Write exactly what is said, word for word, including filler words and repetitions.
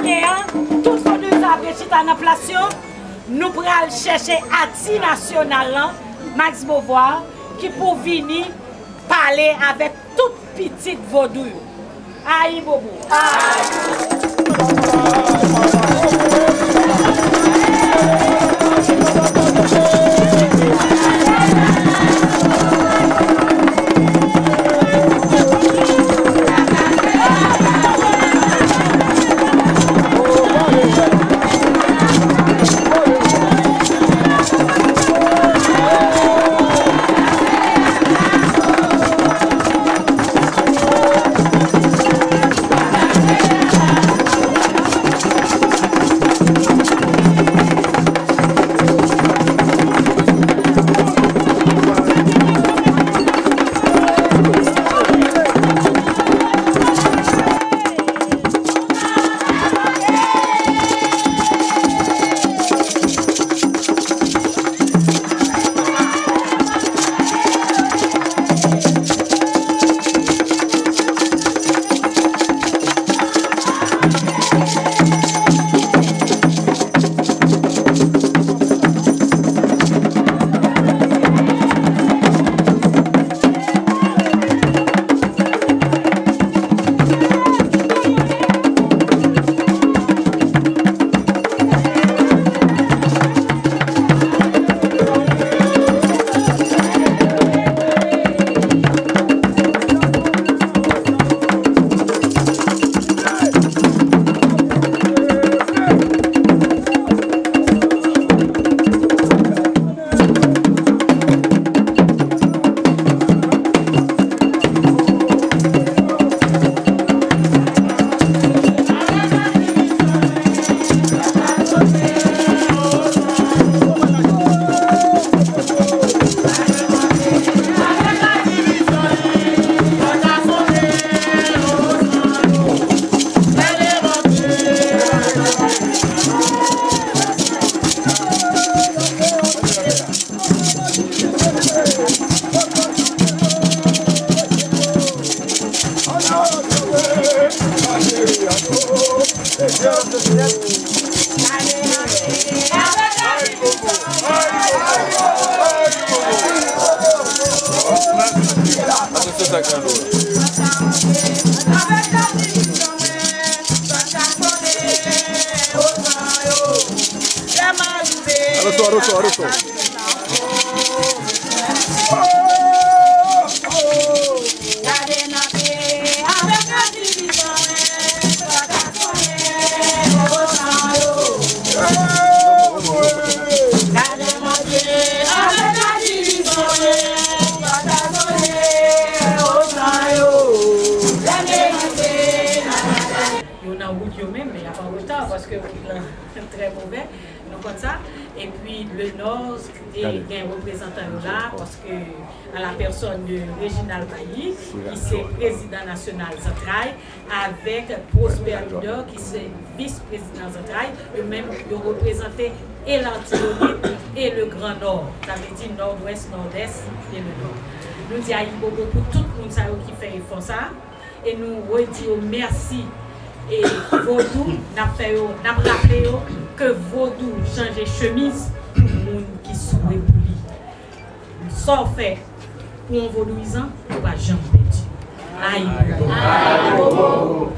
Kounye a, tout vodouyizan ap rechita nan plas yo. Nou pral chèche atis nasyonal lan, Max Beauvoir, ki pou vini pale avèk tout pitit vodou yo. Ayibobo! Adoso, adoso, adoso. Yo nan wout yo menm, men y ap an reta paske wout lan trè movè. Nou konn sa. Epi le Nord te gen reprezantan yo la, paske an la pèsòn de Reginald Bailly, ki se prezidan nasyonal Zantray, avèk Prosper Ludor, ki se vis prezidan Zantray, yo menm, yo reprezante e Latibonit e le Gran Nò, sa vle di Nòdwès, Nòdès e le Nò. Nou di ayibobo pou tout moun sa yo ki fè efò sa, e nou redi yo mèsi. E vodou, n ap fè yo, n ap raple yo ke vodou chanje chemiz pou moun ki swe pou li. Sa w fè pou yon vodouyizan, ou pa janm pèdi. Ayibobo.